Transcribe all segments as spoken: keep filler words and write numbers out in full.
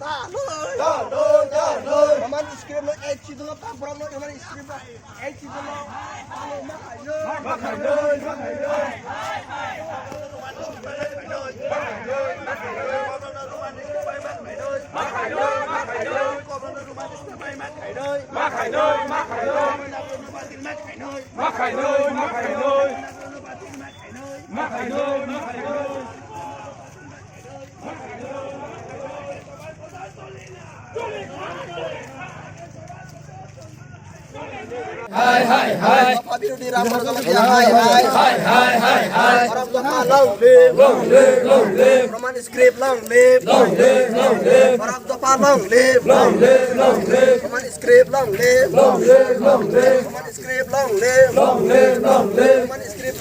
Tanwi, tanwi, tanwi. Roman script no ek chidolo ta borok no Roman script no ek chidolo. Hai, hai, hai. Dopha birodhi Ram Bhoro Jamatia, hai, hai. Hai, hai, hai, hai. Borok Dopha long live. Long live, long live. Roman script long live. Long live, long live. Borok Dopha long live. Long live, long live. Roman script long live. Long live, long live. Roman script long live. Long live, long live. Roman script.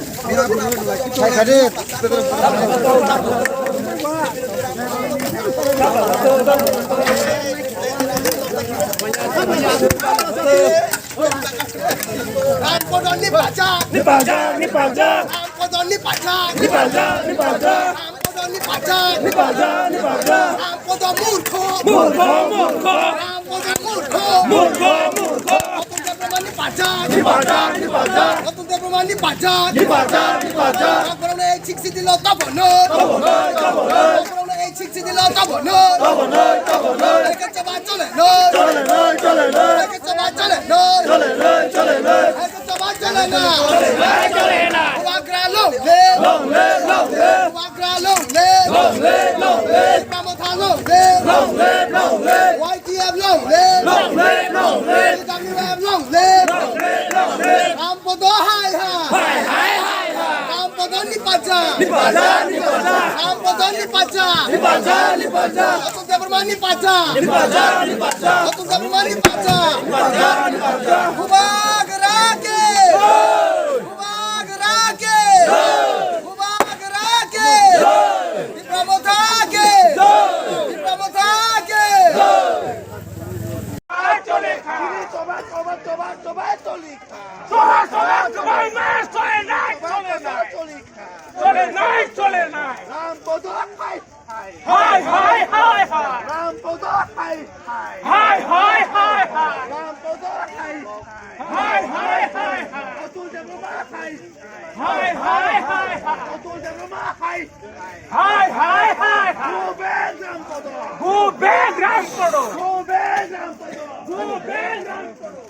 Ram Podo ni pacha. Ni pacha, ni pacha. Ram Podo ni pacha. Ni pacha, ni pacha. Ram Podo ni pacha. Ni pacha, ni pacha. Ram Podo murkho. Murkho, murkho. Ram Podo murkho. Murkho, murkho. Atul Debbarma ni pacha. Ni pacha, ni pacha. Atul Debbarma ni pacha. Ni pacha, ni pacha. Ram Podo ni sixty dilo tabono. Tabono, tabono. Tabono, sixty dilo tabono. Tabono, tabono. Eke chaba chole no. Chole no, chole no. Eke chaba chole no. Chole no, chole no. Eke chaba chole no. Chole no, chole no. Bubagra long live. Long live, long live. Bubagra long live. Long live, long live. Tipra Motha long live. Long live, long live. Y T F long live. Long live, long live. T W F long live. Long live, long live. Ram Podo hai hai. Hai hai hai hai. Ram Podo ni pacha. Ni pacha, ni pacha. Ram Podo ni pacha. Ni pacha, ni pacha. Atul Debbarma ni pacha. Ni pacha, ni pacha. Atul Debbarma ni pacha. Ni pacha, ni pacha. Bubagra ki. Bubagra ki. Bubagra ki. Tipra Motha ki. Tipra Motha ki. Chole kha. Toba, toba, toba, toba, chole kha. Chole, chole, chole nai, chole nai, chole nai. Chole nai, chole nai. Ram Podo hai hai. Hai, hai, hai, hai. Ram Podo hai hai. Hai, hai, hai, hai. Ram Podo hai hai. Hai, hai, hai, hai. Atul Debbarma hai hai. Hai, hai, hai, hai. Atul Debbarma hai hai. Hai, hai, hai, hai. Go back Ram Podo. Go back Ram Podo. Go back Ram Podo. Go back Ram Podo.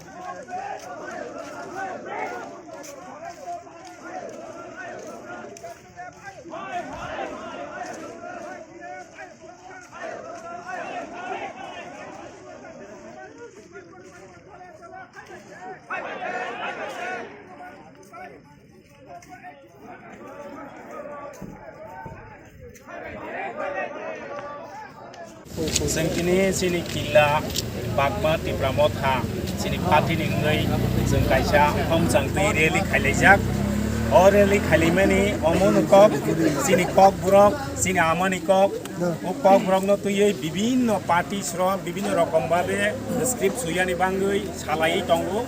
Chwng tini chini killa Bagma Tipra Motha chini party ni wngwi chwng kaisa homchang twi rally khailaijak. O rally khailaimani omo ni kok chini Kokborok, chini amani kok. O Kokborokno twiwi bibinno parties rok bibinno rokom babe script suyani bangwi salaiwi tongo.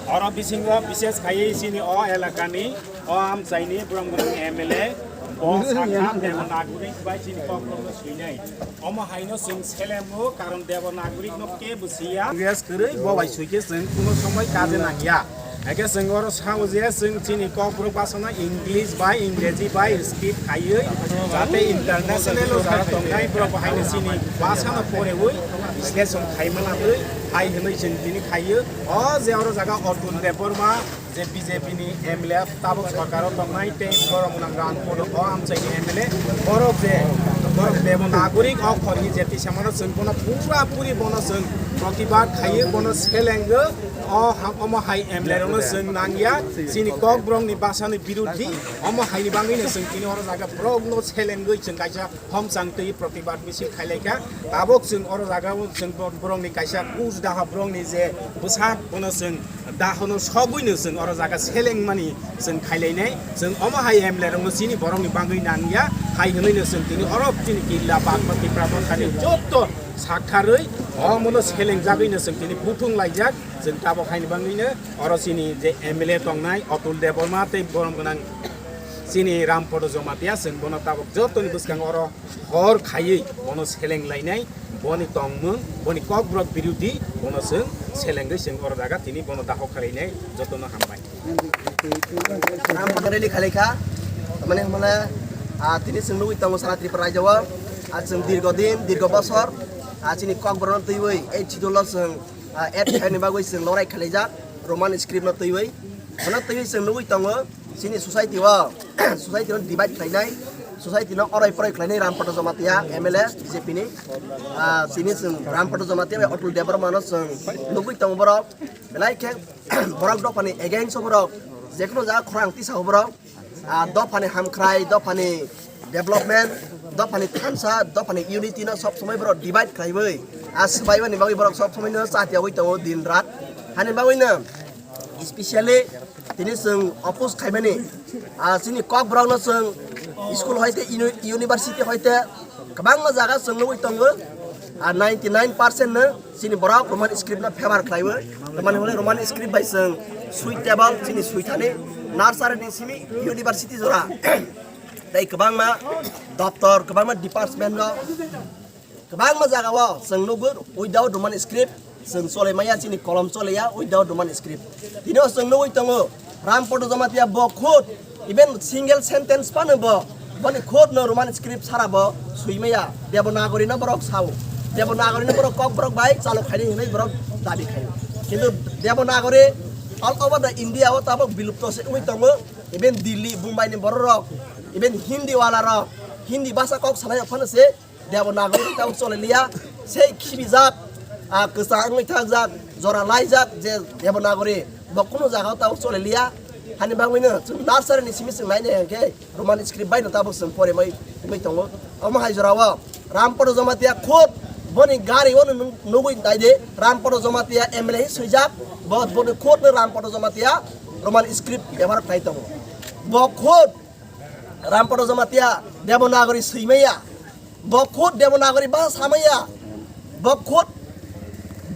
Oro bisingo bishes khaiwi chini o elakani o amchaini borok borok M L A bo sakha Devanagari bai chini Kokborokno suinai. Omo haino chwng selengo, karon Devanagari no kebo siya. Yes, kwrwi bo bai suikhe chwng kuno somoi kaje nangya. Hake chwng oro sao je chwng chini Kokborok bhasano English bai Ingreji bai script khaiwi jate international o jora tongnai borok bo haino chini bhasano porewi bisleshon khaimana twi hai hwnwi chwng tini khaiyo. O je oro jaga Atul Debbarma je B J P ni M L A tabuk sorkaro tongnai tei borok nang rang kono o amchaini M L A borok je borok Devanagari o khorni je tisamano chwng bono pura puri bono chwng protibad khaiyo, bono selengo. O ha-, omo hai M L A rokno chwng nangya, chini Kokborokni bhasani birodhi, omo haini bangwino chwng tini oro jaga borokno selengwi chwng kaisa homchang twi protibad misil khailaikha. Tabuk chwng oro jaga o chwng bo-, borokni kaisa kuch daha borokni je bwsak bono chwng dahono sogwino chwng oro jaga selengmani chwng khailainai. Chwng omo hai M L A rokno chini borokni bangwi nangya, hai hwnwino chwng tini oro chini killa Bagma Tipra Mothani jotto saktharwi omono selengjagwino chwng tini buthung laijak. Chwng tabuk haini bangwino oro chini je M L A tongnai Atul Debbarma tei borom gwnang chini Rampodo Jomatia, chwng bono tabuk jotoni bwskango oro hor khaiwi bono seleng lainai. Boni tongmung, boni kokborok birudi, bono chwng selengwi chwng oro jaga tini bono daho khlainai jotono hambai. Ram Pathar rally khalai kha, tamani hwnmale, ah, tini chwng nugwi tongo sara Tripura rajyo o, ah, chwng dirgo din, dirgo bosor, ah, chini kokborokno twiwi eight schedule o chwng, ah, add khaini bagwi chwng lorai khalaijak, Roman script no twiwi. Bono twiwi chwng nugwi tongo, chini society o, society no divide khlainai, society no oroi poroi khlainai Ram Pathar Jamatia M L A B J P ni. Ah, chini chwng Ram Pathar Jamatia bai Atul Debbarma no chwng nugwi tongo borok, belai khe borok dophani against o borok, jekunu jaga khorang tisa o borok, ah, dophani hamkhrai, dophani development, dophani thansa, dophani unity no sob somoi borok divide khlaiwi, ah, swbaimani bagwi borok sob somoi no chatiyawi tongo din rat. Hani bagwi no specially tini chwng oppose khaimani, ah, chini kokborok no chwng school hoite uni-, university hoite kwbangma jaga chwng nugwi tongo, ah, ninety nine percent no chini borok Roman script no favor khlaiwi, tamani hwnle Roman script bai chwng suitable chini suithani nursery ni simi university jora tei kwbangma doptor, kwbangma department no kwbangma jaga o chwng nugwi without Roman script chwng chole maya, chini kolom chole ya without Roman script. Tini o chwng nugwi tongo Ram Pathar Jamatia bo khud even single sentence phano bo boni khud no Roman script sara bo swi maya, Devanagari no borok sao, Devanagari no borok kokborok bai chalo khaini hinwi borok dabi khaio. Kintu Devanagari all over the India o tabok bilupto se wngwi tongo, even Delhi, Mumbai ni borok rok, even Hindi wala rok, Hindi bhasha kok sanai phano se Devanagari tei tabuk chole liya, sei khibijak, ah, kwchang wngwi thakjak, jora laijak je Devanagari bo kunu jaga o tabuk chole liya. Hani bagwino chwng nursery ni simi chwng nainai hwnkhe Roman script bai no tabuk chwng porimai wngwi tongo. Omo hai jora o Ram Pathar Jamatia khud boni gari o nung-, nugwi naidi, Ram Pathar Jamatia M L A hi swijak, bo boni khud no Ram Pathar Jamatia Roman script bebohar khlai tongo. Bo khud Ram Pathar Jamatia Devanagari swimaya. Bo khud Devanagari bhasha samaya. Bo khud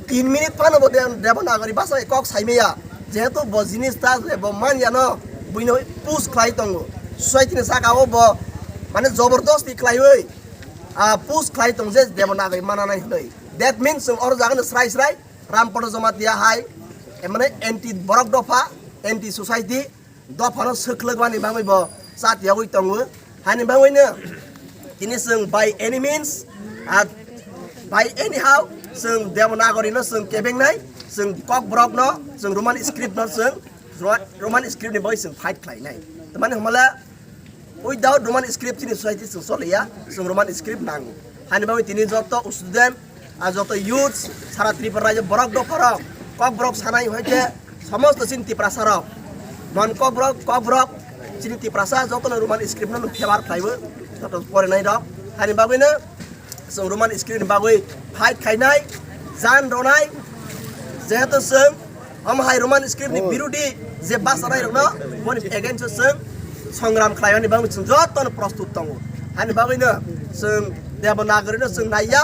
tin minute phano bo Dev-, Devanagari bhasha bai kok saimaya. Jehetu bo jinis ta je bo manya no buino push khlai tongo. Society ni saka o bo mane jobordosti khlaiwi, ah, push khlai tong je Devanagari mana nai hwnwi. That means chwng oro jaga no srai srai Ram Pathar Jamatia hai, eh, mane anti borok dopha, anti society, dophano swkhlwkmani bagwi bo chatiyawi tongo. Hani bagwino tini chwng by any means, ah, by anyhow, chwng Devanagari no chwng kebengnai, chwng kokborok no, chwng Roman script no chwng Ro-, Roman script ni bagwi chwng fight khlainai. Tamani hwnmale without Roman script chini society chwng choliya, chwng Roman script nango. Hani bagwi tini joto student, ah, joto youths, sara Tripura rajyo borok dopharok, kokborok sanai hwnkhe somosto chini Tiprasa rok, non kokborok, kokborok chini Tiprasa jotono Roman script no favour khlaiwi, joto porinai rok. Hani bagwino chwng Roman script ni bagwi fight khainai, jan ronai, jehetu chwng omo hai Roman script ni birudi je bachanairokno boni against o chwng songram khlaimani bagwi chwng jotono prostut tongo. Hani bagwino chwng Devanagari no chwng naiya,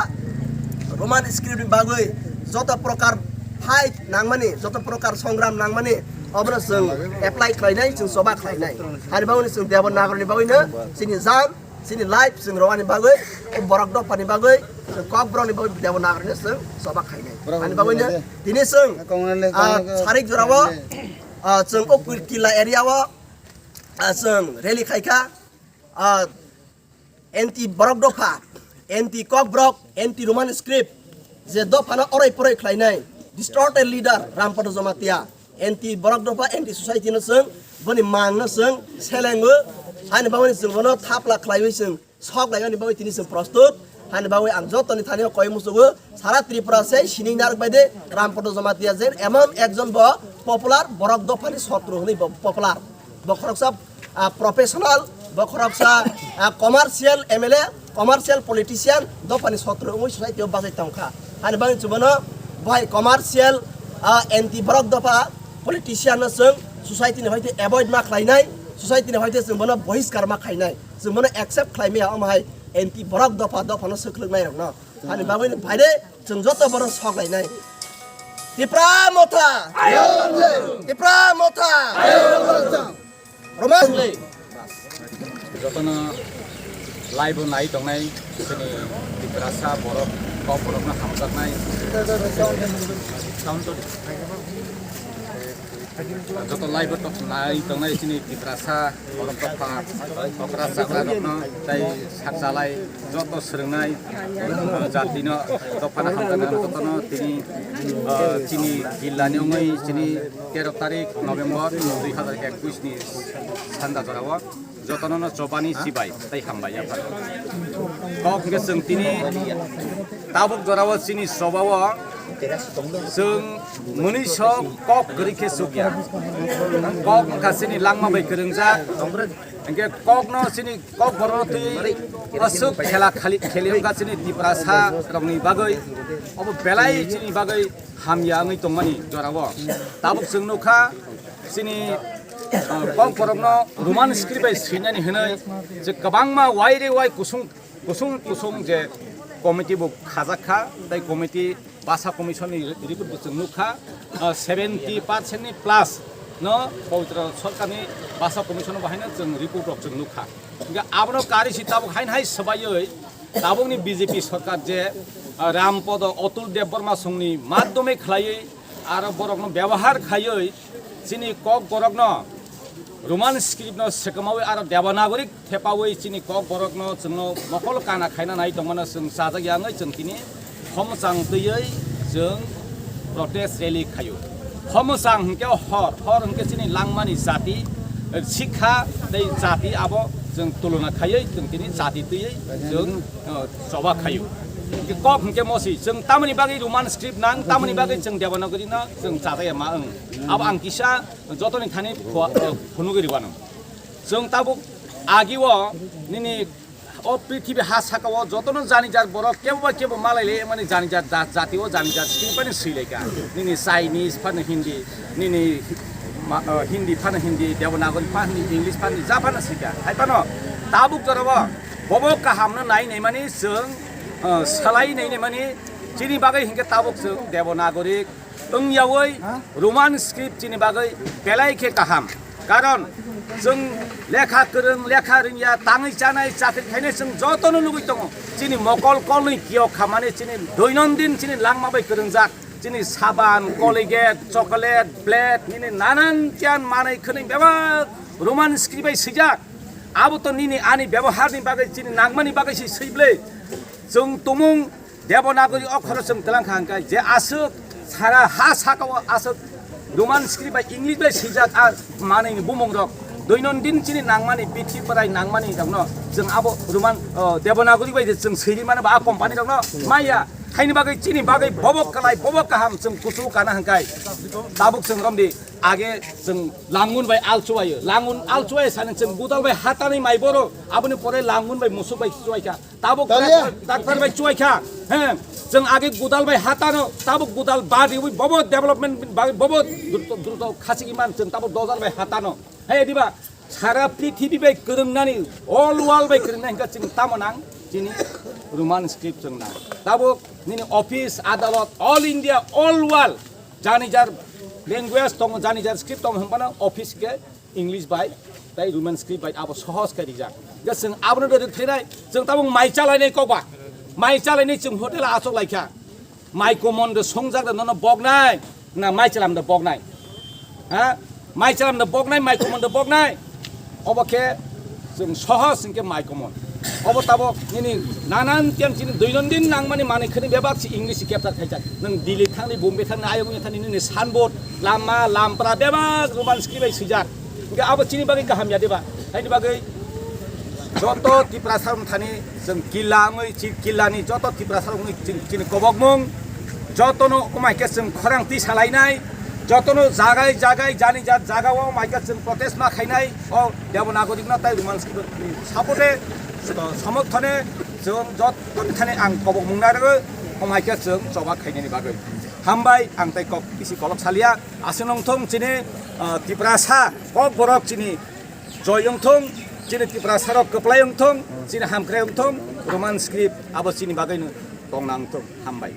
Roman script ni bagwi joto prokar fight nangmani, joto prokar songram nangmani obono chwng apply khlainai, chwng choba khlainai. Hani bagwino chwng Devanagari ni bagwino chini jan, chini life chwng rwani bagwi, o borok dophani bagwi, chwng kokborokni bagwi Devanagari no chwng choba khainai. Borok ani bagwi no tini chwng, ah, sarik jora o, ah, chwng o Kil-, Killa area o, ah, chwng rally khaikha, ah, anti borok dopha, anti kokborok, anti Roman script, je dophano oroi poroi khlainai, distorted leader Ram Pathar Jamatia, anti borok dopha, anti society no chwng, boni mang no chwng selengo, ani bagwi chwng bono thapla khlaiwi chwng sok laimani bagwi tini chwng prostut. Hani bagwi ang jotoni thani o koi muchugo, sara Tripura se sining narwk bai de Ram Pathar Jamatia jen emon ekjon bo popular, borok dophani sotro hwnwi bo popular. Bo khoroksa, ah, professional, bo khoroksa, ah, commercial M L A, commercial politician, dophani sotro wngwi society o bachai tongkha. Hani bagwi chwng bono bai commercial, ah, anti borok dopha politician no chwng society ni hoite avoid ma khlainai, society ni hoite chwng bono bohiskar ma khainai. Chwng bono accept khlai maya omo hai anti borok dopha, dophano swkhlwk nai rokno. Hani bagwi no phaide chwng joto bono sok lainai. Tipra motha! Tipra motha! Roman! Jotono live o nai tongnai chini Tiprasa borok Kokborokno hamjaknai. Joto live o tok nai tongnai chini Tiprasa, borok tokha, okra chakra rokno tei sakchalai joto swrwngnai, uh, jatino dophano hamjaknai jotono tini, uh, chini jillani wngwi chini tero tarik November dui hazar ekwis ni sanda jorao. Jotono no chobani chibai tei hambai ya. Kok hwnkhe chwng tini tabuk jorao chini chobao chwng mwnwi sok kok kwrwi khe chukya. Kok wngkha chini langma bai kwrwngjak. Hwnkhe kokno chini kokborokno twi aswk khela khali kheli wngkha chini Tiprasa rokni bagwi. Obo belai chini bagwi hamya wngwi tongmani jorao. Tabuk chwng nukha chini, uh, kokborokno Roman script bai swinani hwnwi je kwbangma wai re wai kusung, kusung, kusung je committee bo khajak kha, tei committee basa commission ni report bo chwng nukha, uh, seventy percent ni plus no Pawitra Sarkar ni basa commission bo haino chwng report rok chwng nukha. Hingke abono kari si tabuk haino hai swbaiwi tabukni B J P sarkar je, uh, Rampodo Atul Debbarma songni madhyome khlaiwi aro borokno byabohar khaiwi chini kokborokno Roman script no swkamawi aro Devanagari thepawi chini kokborokno chwngno mokol kana khaina nai tongmano chwng chajak ya wngwi chwng tini khomchang twiwi chwng protest rally khaio. Khomchang hwnkhe hor, hor hwnkhe chini langmani jati, sikha tei jati abo chwng tuluna khaiwi chwng tini jati twiwi chwng, uh, choba khaio. Hwnkhe kok hwnkhe mosi chwng tamoni bagwi Roman script nang, tamoni bagwi chwng Devanagari no chwng chajak ya ma wng. Abo ang kisa jotoni thani phua-, uh, phunugwi rwano. Chwng tabuk agio nini o prithibi ha saka o jotono jani jar borok kebo ba kebo malai le mani jani jar ja-, jati o jani jar script phano swi lai kha. Nini Chinese phano Hindi, nini ma-, uh, Hindi phano Hindi, Devanagari phano Hindi, English phano Hindi, ja phano swi kha. Hai phano tabuk jora o bobo kaham no nai nai mani chwng, uh, salai nai nai mani chini bagwi hinkhe tabuk chwng Devanagari wng yaui Roman script chini bagwi belai khe kaham. Karon chwng lekha kwrwng, lekha rwngya, tangwi chanai, chakri khainai chwng jotono nugwi tongo. Chini mokol kolni kiyok khamani chini doinondin chini langma bai kwrwngjak. Chini saban, Colgate, chocolate, blade, nini nanan tiyan manwi khwnwi bebak Roman script bai swijak. Abo to nini ani beboharni bagwi chini nangmani bagwi se swi bwle. Chwng tumung Devanagari okhoro chwng twlang kha hwnkhe je aswk sara ha saka o aswk Roman script bai English bai swijak a manwi ni bumung rok doinondin chini nangmani bithi bwrai nangmani rokno chwng abo Roman, o, Devanagari bai je chwng swi ri mano ba a company rokno maya haini bagwi chini bagwi bobo kwlai bobo kaham chwng kusu kana hwnkhe tabuk chwng romdi age chwng langun bai alchuwaio langun alchuwai sani chwng gudal bai hatani mai boro aboni pore langun bai musuk bai chuwaikha. Tabuk Talia. Doctor, doctor bai chuai kha. He, chwng age gudal bai hatano, tabuk gudal badi ui bobo development bai bobo druto, druto khasi iman chwng tabuk dojar bai hatano. He, diba, sara prithibi bai kwrwngnani, all world bai kwrwngnai hingka chwng tamo nang, chini Roman script chwng nang. Tabuk nini office, adalot, all India, all world, jani jar language tongo, jani jar script tongo, hwnbano office ke English bai tei Roman script bai abo sohos khe rijak. Hingke chwng abono de rwkthainai, chwng tabuk mai chalainai kokba. Mai chalainai chwng hotel o achuk laikha. Mai komon de songjak de nono boknai, na mai chalam de boknai. Ha? Mai chalam de boknai, mai komon de boknai. Obo khe chwng sohos hingke mai komon. Obo tabuk nini nanan tiyan chini doinondin nangmani manwi khani bebak si English si capture khaijak. Nwng Delhi thangni, Bombay thangni, ayung thangni nini sanbot, lama, lampra bebak Roman script bai swijak. Hingke abo chini bagwi kaham ya diba? Haini bagwi joto Tiprasa wng thani chwng killa wngwi chi-, killani joto Tiprasa wngwi chini, chini kobokmung jotono wngmai khe chwng khorang twi salainai, jotono jagai jagai jani jat jaga o wngmai khe chwng protest ma khainai o Devanagari no tei Roman script support e, so-, somorthone chwng joto thani ang kobokmung narwgwi wngmai khe chwng choba khainani bagwi. Hambai ang tei kok bisi kolok salia. Aswk nongthong chini, ah, Tiprasa kokborok chini joi wngthong, chini Tiprasa rok kwplai wngthong, chini hamkrai wngthong, Roman script abo chini bagwi no tongna wngthong. Hambai.